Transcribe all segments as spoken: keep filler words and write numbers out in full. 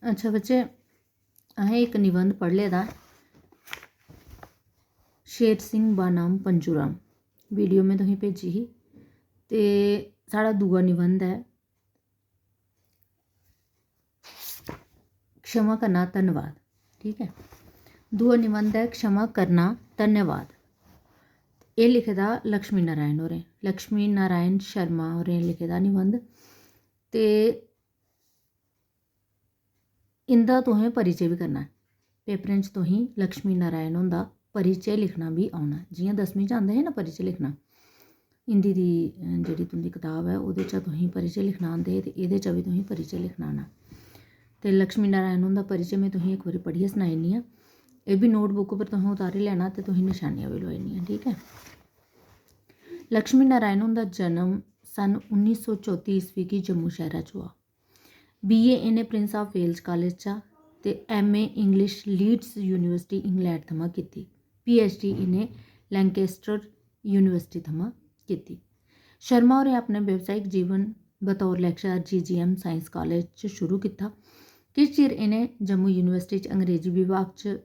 अच्छा बच्चे, असें इक निबंध पढ़ लेदा, शेर सिंह बनाम पंजू राम। वीडियो में तुसेंगी भेजी ही। ते साढ़ा दूआ निबंध ऐ क्षमा करना धन्नवाद। ठीक ऐ, दूआ निबंध ऐ क्षमा करना धन्यवाद। एह् लिखे दा लक्ष्मी नारायण होरें, लक्ष्मी नारायण शर्मा होरें लिखे दा निबंध। ते इं'दा तुसें परिचे बी करना ऐ। पेपरें च तुसें लक्ष्मी नारायण हुंदा परिचे लिखना बी औना। जि'यां दसमीं च आंदे हे ना परिचे लिखना, हिंदी दी, अ, जेह्ड़ी तुं'दी कताब ऐ, ओह्दे च तुसें परिचे लिखना आंदे हे, ते एह्दे च बी तुसें परिचे लिखना आना। ते लक्ष्मी नारायण हुंदा परिचे में तुसें इक बारी पढ़ियै सनाई ओड़नी आं। एह् बी नोटबुक उप्पर तुसें उतारी लैना ते तुसें नशानियां बी लोआई ओड़नियां, ठीक ऐ? लक्ष्मी नारायण हुंदा जन्म सन उन्नी सौ चौत्ती ईस्वी गी जम्मू शैह्रा च होआ। बीए इ'नें प्रिंस ऑफ वेल्स कालेज चा ते MA English Leeds university England थमां कीती। पीएचडी इ'नें लैंकेस्टर यूनिवर्सिटी थमां कीती। शर्मा होरें अपने व्यावसायिक जीवन बतौर लेक्चरर जीजीएम साइंस कालेज च शुरू कीता। किश चिर इ'नें जम्मू यूनिवर्सिटी च अंग्रेजी विभाग च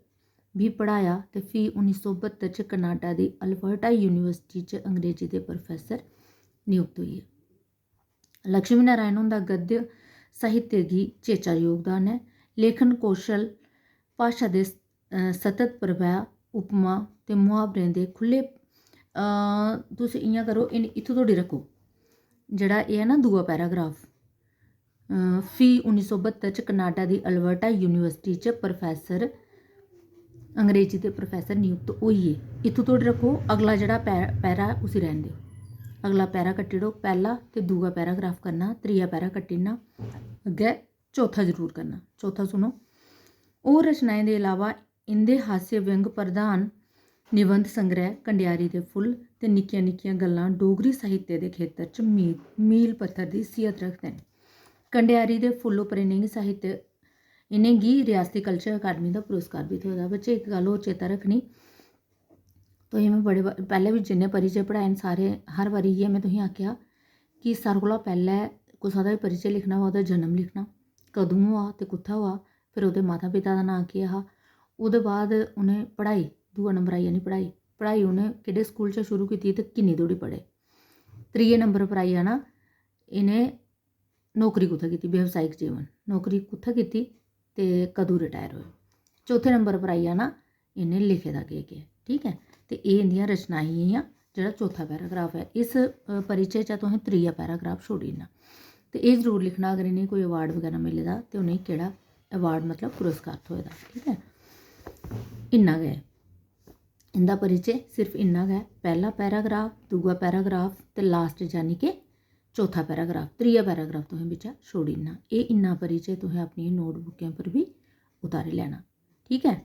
बी पढ़ाया ते फ्ही उन्नी सौ बह्त्तर च कनाडा दी अल्बर्टा यूनिवर्सिटी च अंग्रेजी दे प्रोफेसर नियुक्त होई गे। लक्ष्मी नारायण हुंदा गद्य साहित्य गी चेचा योगदान ऐ। लेखन कौशल, भाशा दे स-, अ, सतत प्रवाह, उपमा ते मुहावरें दे खु'ल्ले, अ, तुस इ'यां करो, इन-, इत्थूं धोड़ी रक्खो, जेह्ड़ा एह् ऐ ना दूआ पैराग्राफ। अ, फ्ही उन्नी सौ बह्त्तर च कनाडा दी अल्बर्टा यूनिवर्सिटी च प्रोफेसर, अंग्रेजी दे प्रोफेसर नियुक्त होई गे। इत्थूं धोड़ी रक्खो, अगला जेह्ड़ा पै-, पैरा उसी रैह्न देओ। अगला पैरा कट्टी ओड़ो, पैह्ला ते दूआ पैराग्राफ करना, त्रीया पैरा कट्टी ओड़ना, अग्गें चौथा जरूर करना। चौथा सुनो, होर रचनाएं दे इलावा इं'दे हास्य व्यंग प्रधान निबंध संग्रह कंडियारी दे फुल्ल ते निक्कियां निक्कियां गल्लां डोगरी साहित्य दे खेतर च मी-, मील पत्थर दी सीहत रखदे न। कंडियारी दे फुल्ल उप्पर इ'नेंगी साहित्य, इ'नेंगी रियासती कल्चर अकैडमी दा पुरस्कार बी थ्होए दा। बच्चे, इक गल्ल होर चेता रक्खनी, तुसें में बड़े बा-, पैह्लें बी जिन्ने परिचे पढ़ाए न सारे, हर बारी इ'यै में तुसेंगी आखेआ कि सारें कोला पैह्लें कुसै दा बी परिचे लिखना होऐ, ओह्दा जन्म लिखना, कदूं होआ ते कुत्थै होआ, फिर ओह्दे माता पिता दा नांऽ केह् हा, ओह्दे बाद उ'नें पढ़ाई, दूआ नंबर आई जानी पढ़ाई, पढ़ाई उ'नें केह्ड़े स्कूल चा शुरू कीती ते किन्नी धोड़ी पढ़े। त्रिये नंबर पर आई जाना इ'नें नौकरी कुत्थै कीती, व्यावसायिक जीवन, नौकरी कुत्थै कीती ते कदूं रिटायर होए। चौथे नंबर पर आई जाना इ'नें लिखे दा केह् केह्, ठीक ऐ। ते एह् इं'दियां रचनाएं हियां, जेह्ड़ा चौथा पैराग्राफ ऐ। इस, अ, परिचे च तुसें त्रीया पैराग्राफ छोड़ी ओड़ना। ते एह् जरूर लिखना, अगर इ'नेंगी कोई अवार्ड बगैरा मिले दा ते उ'नेंगी केह्ड़ा अवार्ड, मतलब पुरस्कार थ्होए दा, ठीक ऐ। इन्ना गै ऐ इं'दा परिचे, सिर्फ इन्ना गै ऐ। पैह्ला पैराग्राफ, दूआ पैराग्राफ ते लास्ट, यानी कि चौथा पैराग्राफ, त्रीया पैराग्राफ तुसें बिच्चा छोड़ी ओड़ना। एह् इन्ना परिचे तुसें अपनियें नोटबुकें पर बी उतारी लैना, ठीक ऐ।